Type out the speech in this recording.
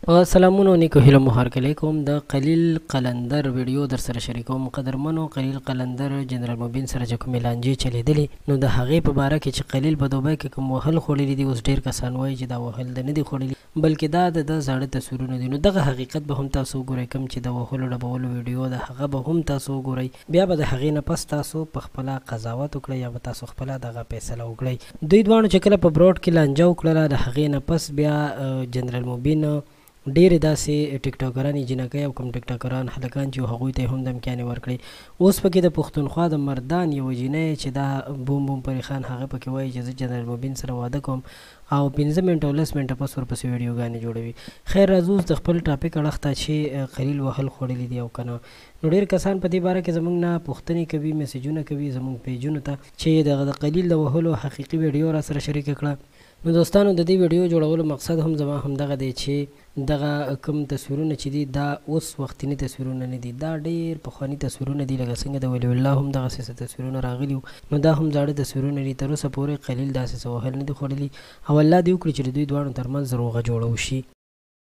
په سلامونو نیکو هیلو مو هرکلی کوم. د قلیل قلندر ویډیو در سره شریکوم. قدرمنو، قلیل قلندر جنرال مبین سره چې کومې لانجې چلیدلې، نو د هغې په باره کې چې قلیل په دوبۍ کې کوم وهل خوړلي دي، اوس ډیر کسان وایي چې دا وهل ده نه دي خوړلي، بلکې دا د ده زاړه تصویرونه دي. نو دغه حقیقت به هم تاسو وګورئ، کوم چې د وهلو ډبولو ویډیو ده هغه به هم تاسو وګورئ. بیا به د هغې نه پس تاسو په خپله قضاوت وکړئ یا به تاسو خپله دغه فیصله وکړئ. دوی دواړو چې کله په بروډ کې لانجه وکړله، د هغې نه پس بیا جنرال مبین ډېرې داسې ټیک ټاکرانې جینکۍ او کوم ټیک ټاکران هلکان چې هغوی ته هم دمکیانې ورکړې. اوس پکې د پښتونخوا د مردان یوه جینۍ چې دا بوم بوم پري خان، هغه پکې وایي چې زه جنرال مبین سره واده کوم، او 5 منټه او 10 منټه پس ورپسې ویډیوګانې جوړوي. خیر، راځو اوس د خپل ټاپک اړخ ته چې قلیل وهل خوړلي دي او که نه. نو ډېر کسان په دې باره کې زموږ نه پوښتنې کوي، میسجونه کوي زموږ پیجونو ته چې دغه د قلیل د وهلو حقیقي ویډیو را سره شریکه کړه. نو دوستانو، د دې ویډیو جوړولو مقصد هم زما همدغه دی چې دغه کوم تصویرونه چې دي، دا اوس وختیني تصویرونه نه دي، دا ډېر پخواني تصویرونه دي. لکه څنګه د ولی الله هم دغسې څه تصویرونه راغلي وو، نو دا هم زاړه تصویرونه دي. تر اوسه پورې قلیل داسې څه وهل نه دي خوړلي، او الله دې وکړي چې د دوی دواړو ترمنځ روغه جوړه وشي.